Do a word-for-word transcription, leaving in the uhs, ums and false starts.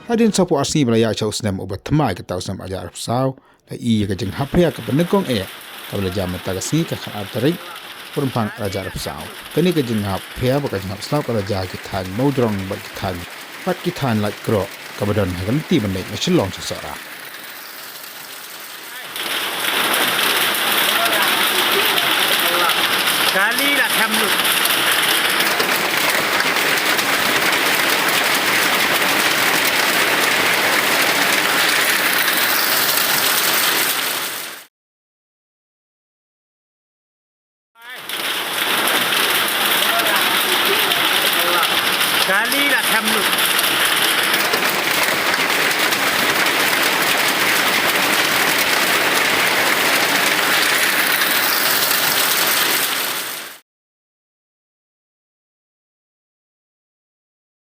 Hadien sawphew ar sngi ba la ïaid sha u snem uba thymmai kata u snem ar hajar arphew saw, la i ïa ka jinghap phria kaba nyngkong eh kaba la jia mynta ka sngi ka khatar tarik u Rymphang ar hajar arphew saw. Kane ka jinghap phria bad ka jinghap slap ka la jia ha ki thaiñ Mawjrong bad ki thaiñ, bad ki thaiñ Laitkroh kaba don ha ka lynti ban leit na Shillong sha Sohra. Kali la them lut. Kali la them lut.